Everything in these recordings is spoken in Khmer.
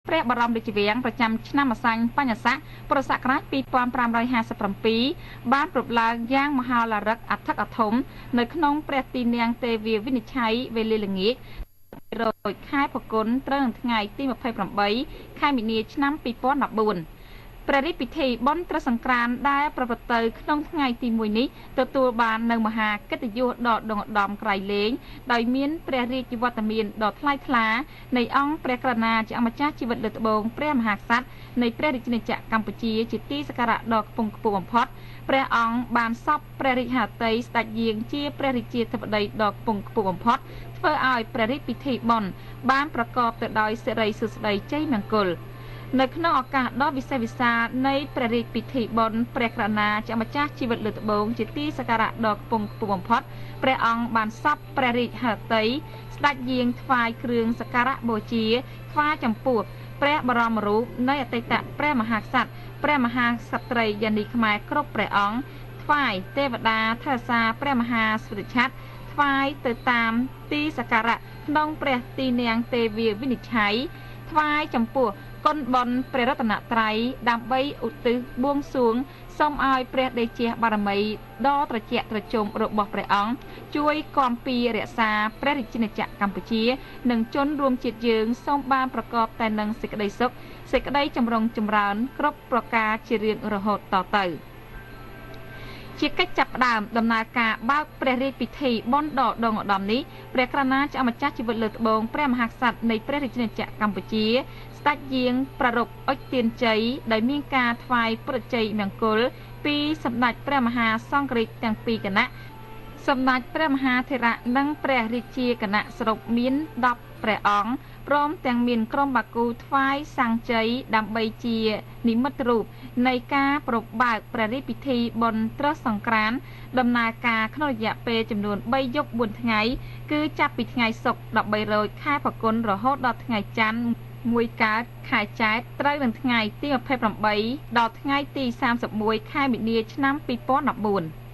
ព្រះបរមរាជវាំងប្រចាំឆ្នាំម្សាញ់បញ្ញស័កពុរសករាជ2557បានប្រពឡើងយ៉ាងមហោឡារឹកអធិកអធមនៅក្នុងព្រះទីនាំងទេវាវិនិច្ឆ័យវេលាល្ងាចរោចខែផល្គុនត្រូវនឹងថ្ងៃទី28ខែមីនាឆ្នាំ2014ព្រះរាជពិធីបុណ្យត្រសង្ក្រាន្តដែលប្រព្រឹត្តទៅក្នុងថ្ងៃទី1នេះទទួលបាននៅមហាកិត្តិយសដ៏ដងឧត្តមក្រៃលែងដោយមានព្រះរាជវត្តមានដ៏ថ្លៃថ្លានៃអង្គព្រះករុណាជាម្ចាស់ជីវិតលើត្បូងព្រះមហាក្សត្រនៃព្រះរាជាណាចក្រកម្ពុជាជាទីសក្ការៈដ៏ខ្ពង់ខ្ពស់បំផុតព្រះអង្គបានសពព្រះរាជហឫទ័យស្ដេចយាងជាព្រះរាជាធិបតីដ៏ខ្ពង់ខ្ពស់បំផុតធ្វើឲ្យព្រះរាជពិធីបុណ្យបានប្រកបទៅដោយសិរីសួស្តីជ័យមង្គលនៅក្នុងឱកាសដ៏វិសេសវិសាលនៃព្រះរាជពិធីបុណ្យព្រះករុណាជាម្ចាស់ជីវិតលើត្បូងជាទីសក្ការៈដ៏ខ្ពង់ខ្ពស់បំផុតព្រះអង្គបានសពព្រះរាជហឫទ័យស្ដេចយាងថ្វាយគ្រឿងសក្ការៈបូជាថ្វាយចំពោះព្រះបរមរូបនៃអតីតព្រះមហាក្សត្រព្រះមហាក្សត្រីយានីខ្មែរគ្រប់ព្រះអង្គថ្វាយទេវតាថែរក្សាព្រះមហាស្វេតឆត្រថ្វាយទៅតាមទីសក្ការៈក្នុងព្រះទីនាំងទេវាវិនិច្ឆ័យថ្វាយចំពោះគុណបុណ្យព្រះរតនត្រ័យដើម្បីឧទ្ទិសបួងសួងសូមឲ្យព្រះតេជះបារមីដ៏ត្រជាក់ត្រជុំរបស់ព្រះអង្គជួយគាំពាររក្សាព្រះរាជាណាចក្រកម្ពុជានិងជនរួមជាតិយើងសូមបានប្រកបតែនឹងសេចក្តីសុខសេចក្តីចម្រុងចម្រើនគ្រប់ប្រការជារៀងរហូតតទៅជាកិច្ចចាប់ផ្ដើមដំណើរការបើកព្រះរាជពិធីបុណ្យដ៏ដងឧត្តមនេះព្រះករុណាជាម្ចាស់ជីវិតលើត្បូងព្រះមហាក្សត្រនៃព្រះរាជាណាចក្រកម្ពុជាស្ដេចយាងប្រារព្ធអុជទានជ័យដោយមានការថ្វាយព្រះជ័យមង្គលពីសម្ដេចព្រះមហាសង្ឃរាជទាំងពីរគណៈសម្ដេចព្រះមហាធិរៈនិងព្រះរាជាគណៈសរុបមាន10ព្រះអង្គព្រមទាំងមានក្រុមបាគូថ្វាយសង្ឃជ័យដើម្បីជានិមិត្តរូបនៃការប្របើកព្រះរាជពិធីបុណ្យត្រសង្ក្រាន្តដំណើរការក្នុងរយៈពេលចំនួន3យប់4ថ្ងៃគឺចាប់ពីថ្ងៃសុក្រ13រោចខែផល្គុនរហូតដល់ថ្ងៃច័ន្ទ1កើតខែចែត្រត្រូវនឹងថ្ងៃទី28ដល់ថ្ងៃទី31ខែមីនាឆ្នាំ2014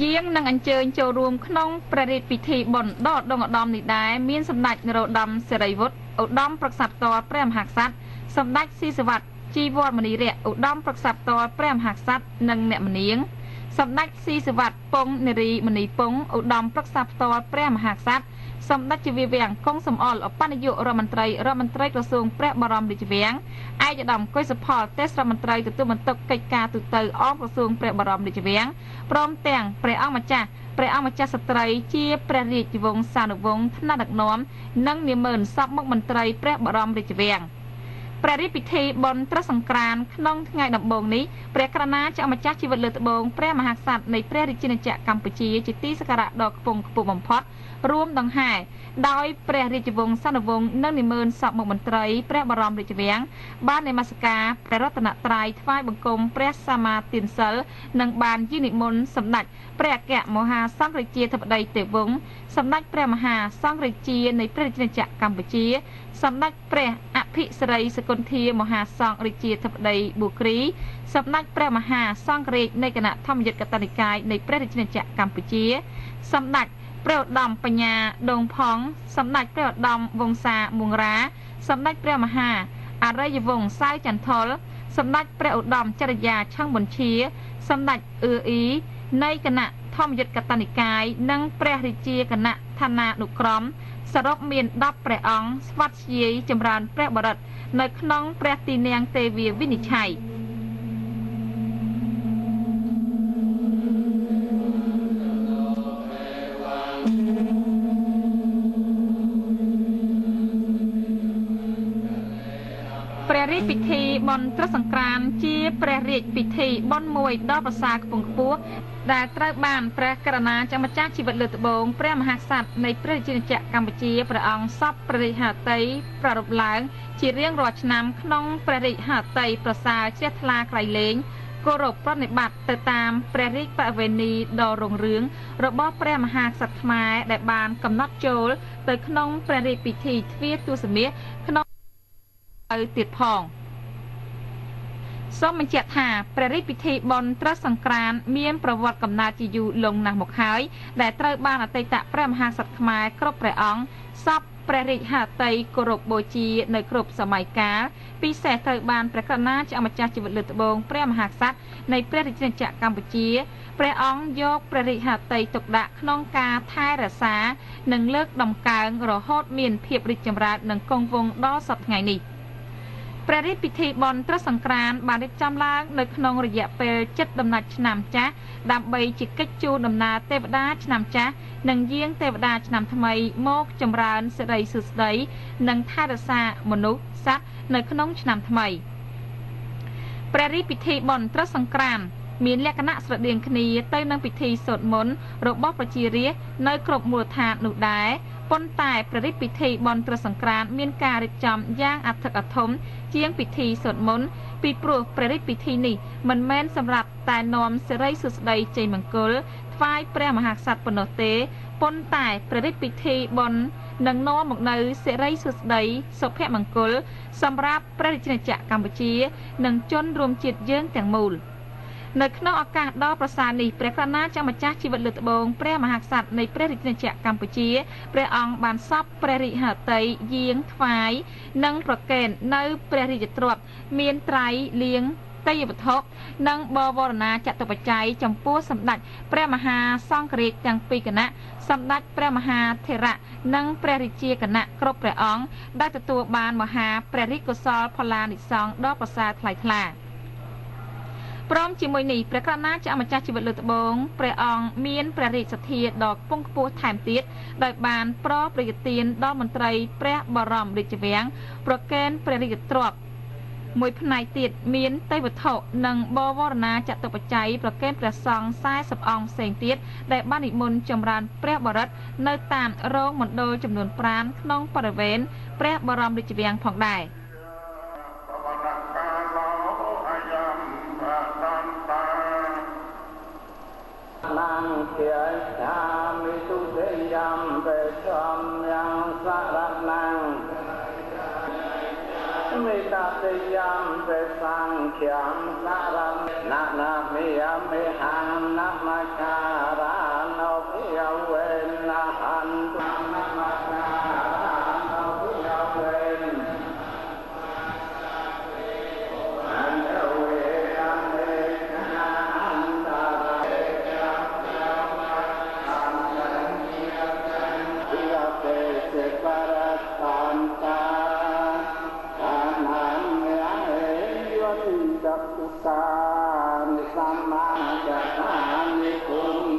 យាងនឹងអញ្ជើញចូលរួមក្នុងព្រះរាជពិធីបុណ្យដ៏ដងឧត្តមនេះដែរមានសម្ដេចនរោត្តមសិរីវុឌ្ឍឧត្តមប្រឹក្សាផ្ទាល់ព្រះមហាក្សត្រសម្ដេចស៊ីសវត្តជីវត្តមនីរៈឧត្តមប្រឹក្សាផ្ទាល់ព្រះមហាក្សត្រនិងអ្នកមនាងសម្ដេចស៊ីសវត្តពងនារីមនីពងឧត្តមប្រឹក្សាផ្ទាល់ព្រះមហាក្សត្រសម្ដេចជាវាវាំងគង់សំអល់ឧបនាយករដ្ឋមន្ត្រីរដ្ឋមន្ត្រីក្រសួងព្រះបរមរាជវាំងឯកឧត្តមកុយសុផលទេសរដ្ឋមន្ត្រីទទួលបន្ទុកកិច្ចការទូទៅអមក្រសួងព្រះបរមរាជវាំងព្រមទាំងព្រះអង្គម្ចាស់ព្រះអង្គម្ចាស់ស្ត្រីជាព្រះរាជវង្សានុវង្សថ្នាក់ដឹកនាំនិងនាម៉ឺនសពមុខមន្ត្រីព្រះបរមរាជវាំងព្រះរាជពិធីបុណ្យត្រសង្ក្រាន្តក្នុងថ្ងៃដំបូងនេះព្រះករុណាជាម្ចាស់ជីវិតលើត្បូងព្រះមហាក្សត្រនៃព្រះរាជាណាចក្រកម្ពុជាជាទីសក្ការៈដ៏ខ្ពង់ខ្ពស់បំផុតរួមដង្ហែដោយព្រះរាជវង្សានុវង្សនិងនាម៉ឺនសពមុខមន្ត្រីព្រះបរមរាជវាំងបាននមស្ការព្រះរតនត្រ័យថ្វាយបង្គំព្រះសមាទានសិលនិងបានយាងនិមន្តសម្ដេចព្រះអគ្គមហាសង្ឃរាជាធិបតីទេវង្សសម្ដេចព្រះមហាសង្ឃរាជានៃព្រះរាជាណាចក្រកម្ពុជាសម្ដេចព្រះអភិសិរីសគន្ធាមហាសង្ឃរាជាធិបតីបូគ្រីសម្ដេចព្រះមហាសង្ឃរាជនៃគណៈធម្មយុត្តកតនិកាយនៃព្រះរាជាណាចក្រកម្ពុជាសម្ដេចព្រះឧត្តមបញ្ញាដងផង់សម្ដេចព្រះឧត្តមវង្សាមួងរ៉ាសម្ដេចព្រះមហាអរិយវង្សសៅចន្ទថុលសម្ដេចព្រះឧត្តមចរិយាឆឹងប៊ុនឈាសម្ដេចអឿអ៊ីនៃគណៈធម្មយុត្តកតនិកាយនិងព្រះរាជាគណៈឋានានុក្រមសរុបមាន10ព្រះអង្គស្វាត់ស្យាយចម្រើនព្រះបរិត្តនៅក្នុងព្រះទីនាំងទេវាវិនិច្ឆ័យព្រះរាជពិធីបុណ្យត្រសង្ក្រាន្តជាព្រះរាជពិធីបុណ្យមួយដ៏ប្រសើរខ្ពង់ខ្ពស់ដែលត្រូវបានព្រះករុណាជាម្ចាស់ជីវិតលើត្បូងព្រះមហាក្សត្រនៃព្រះរាជាណាចក្រកម្ពុជាព្រះអង្គសពព្រះរាជហឫទ័យប្រារព្ធឡើងជារៀងរាល់ឆ្នាំក្នុងព្រះរាជហឫទ័យប្រសើរជ្រះថ្លាក្រៃលែង គោរពប្រណិប័តទៅតាមព្រះរាជប្រវេណីដ៏រុងរឿងរបស់ព្រះមហាក្សត្រខ្មែរដែលបានកំណត់ចូលទៅក្នុងព្រះរាជពិធីទ្វាទសមាសក្នុងទៅទៀតផង។ សូមបញ្ជាក់ថា ព្រះរាជពិធីបុណ្យត្រស្ដិសង្ក្រាន្តមានប្រវត្តិកំណើតជាយូរលង់ណាស់មកហើយ ដែលត្រូវបានអតីតព្រះមហាក្សត្រខ្មែរគ្រប់ព្រះអង្គសពព្រះរាជហឫទ័យគោរពបូជានៅគ្រប់សម័យកាល ពិសេសត្រូវបានព្រះករុណាជាម្ចាស់ជីវិតលើត្បូងព្រះមហាក្សត្រនៃព្រះរាជាណាចក្រកម្ពុជា ព្រះអង្គយកព្រះរាជហឫទ័យទុកដាក់ក្នុងការថែរក្សានិងលើកតម្កើងរហូតមានភាពរីកចម្រើននិងគង់វង្សដល់សព្វថ្ងៃនេះ។ ព្រះរាជពិធីបុណ្យត្រស្ដិសង្ក្រាន្តបានរៀបចំឡើងនៅក្នុងរយៈពេលជិតដំណាច់ឆ្នាំចាស់ ដើម្បីជាកិច្ចជូនដំណើរទេវតាឆ្នាំចាស់និងយាងទេវតាឆ្នាំថ្មីមកចម្រើនសិរីសួស្តីនិងថែរក្សាមនុស្សសត្វនៅក្នុងឆ្នាំថ្មី។ ព្រះរាជពិធីបុណ្យត្រស្ដិសង្ក្រាន្តមានលក្ខណៈស្រដៀងគ្នាទៅនឹងពិធីសូត្រមន្តរបស់ប្រជារាស្ត្រនៅគ្រប់មូលដ្ឋាននោះដែរ ប៉ុន្តែព្រះរាជពិធីបុណ្យត្រស្ដិសង្ក្រាន្តមានការរៀបចំយ៉ាងអធិកអធមជាងពិធីសូត្រមន្ត ពីព្រោះព្រះរាជពិធីនេះមិនមែនសម្រាប់តែនាំសិរីសួស្តីជ័យមង្គលថ្វាយព្រះមហាក្សត្រប៉ុណ្ណោះទេ ប៉ុន្តែព្រះរាជពិធីបុណ្យនឹងនាំមកនូវសិរីសួស្តីសុភមង្គលសម្រាប់ព្រះរាជាណាចក្រកម្ពុជា និងជនរួមជាតិយើងទាំងមូល។ នៅក្នុងឱកាសដ៏ប្រសើរនេះ ព្រះករុណាជាម្ចាស់ជីវិតលើត្បូងព្រះមហាក្សត្រនៃព្រះរាជាណាចក្រកម្ពុជា ព្រះអង្គបានសពព្រះរាជហឫទ័យយាងថ្វាយនិងប្រគេននៅព្រះរាជទ្រព្យមានត្រៃលៀងទេយវត្ថុនិងបវរណាចតុបច្ច័យចំពោះសម្ដេចព្រះមហាសង្ឃរាជទាំងពីរគណៈ សម្ដេចព្រះមហាថេរៈនិងព្រះរាជាគណៈគ្រប់ព្រះអង្គ ដែលទទួលបានមហាព្រះរាជកុសលផល្លានិសង្សដ៏ប្រសើរថ្លៃថ្លា។ ព្រមជាមួយនេះ ព្រះករុណាជាម្ចាស់ជីវិតលើត្បូងព្រះអង្គមានព្រះរាជសទ្ធាដ៏ខ្ពង់ខ្ពស់ថែមទៀត ដោយបានប្រប្រយទានដល់មន្ត្រីព្រះបរមរាជវាំងប្រគេនព្រះរាជទ្រព្យមួយផ្នែកទៀតមានទេវត្ថុនិងបវរណាចតុបច្ច័យប្រគេនព្រះសង្ឃ40អង្គផ្សេងទៀត ដែលបាននិមន្តចម្រើនព្រះបរិត្តនៅតាមរោងមណ្ឌលចំនួន5ក្នុងបរិវេណព្រះបរមរាជវាំងផងដែរ។ សម្មាចតានិគុណ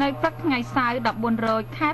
នៅព្រឹកថ្ងៃសៅរ៍14រោចខែ